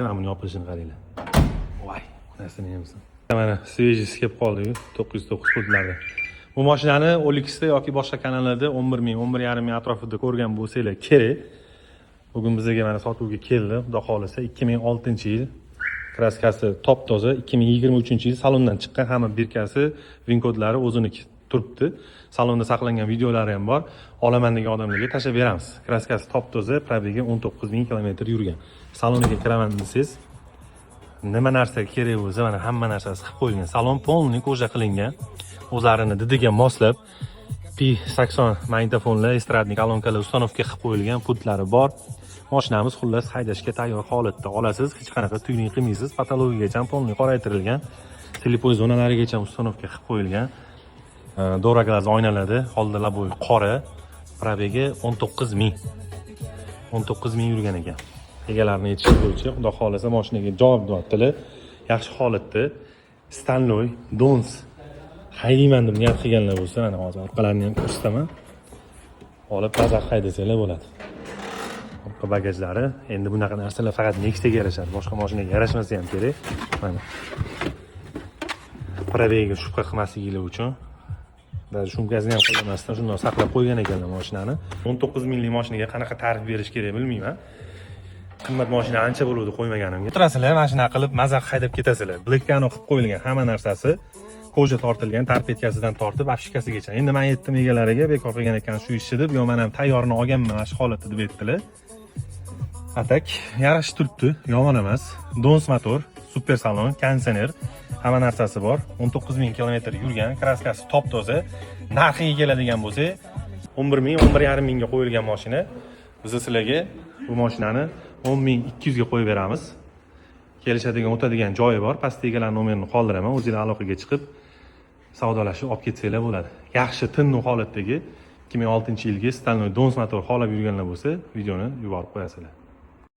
Mana buni yopilishini qaranglar. Voy, narsani yemsin. Mana свежий kelib qoldi, 909 pultlarda. Bu mashinani OLXda yoki boshqa kanallarda 11 ming, 11,5 ming atrofida ko'rgan bo'lsanglar kerak. Bugun bizga mana sotuvga keldi. Xudo xohlasa, 2006-yil, краска si top toza, 2023-yil salondan chiqqan, hamma бирка si, VIN kodlari o'ziniki turibdi. Salonda saqlangan videolari ham bor. Olaman degan odamlarga tashlab beramiz. Краска si top toza, пробег i 19 ming kilometr yurgan. Saloniga kiraman desangiz, nima narsa kerak bo'lsa, mana hamma narsasi qilib qo'yilgan. Salon полный кожа qilingan. O'zlarini didiga moslab P 80 magnitofonlar, эстрадный kolonkalar установка qilib qo'yilgan, pultlari bor. Mashinamiz xullas haydashga tayyor holatda. Olasiz, hech qanaqa тюнинг qilmaysiz. Потолок igacha полный qoraytirilgan. Слепой zonalarigacha установка qilib qo'yilgan. Дораглаз oynalarda, holda лобовой qora. Пробег i 19 ming. 19 ming yurgan ekan. Egalarini aytishi bo'yicha, Xudo xohlasa, mashinaga javob deyaptilar. Yaxshi holatda. Stальной, Dons haydayman deb niyat qilganlar bo'lsa, mana hozir orqalarini ham ko'rsataman. Olib maza haydasanglar bo'ladi. Orqa bagajlari, endi bunaqa narsalar faqat Nextga yarashadi, boshqa mashinaga yarashmasa ham kerak. Mana. Пробег ga shubha qilmasligingiz uchun даже sumkasini ham qo'llamasdan shundoq saqlab qo'ygan ekanlar mashinani. 19 minglik mashinaga qanaqa tarif berish kerak, bilmayman. Qimmat mashina ancha bo'luvdi qo'ymaganimga. O'tirasizlar, mana shunaqa qilib maza qilib haydab ketasizlar. Black piano qilib qo'yilgan hamma narsasi. Кожа tortilgan, торпедка sidan tortib обшивка sigacha. Endi men aytdim egalariga, bekor qilgan ekan shu ishni deb, yo men ham tayyorini olganman mana shu holatda deb aytdilar. А так yarashib turibdi, yomon emas. Dons motor, super salon, konditsioner, hamma narsasi bor. 19 ming kilometr yurgan, краска si top toza. Narxiga keladigan bo'lsak, 11 ming, 11,5 mingga qo'yilgan mashina. Biz sizlarga bu mashinani 10 200 ga qo'yib beramiz. Kelishadigan, o'tadigan joyi bor. Pastda egalar nomerini qoldiraman, o'zinglar aloqaga chiqib, savdolashib olib ketsanglar bo'ladi. Yaxshi, tiniq holatdagi 2006-yilgi стальной Dons motor xohlab yurganlar bo'lsa, videoni yuborib qo'yasizlar.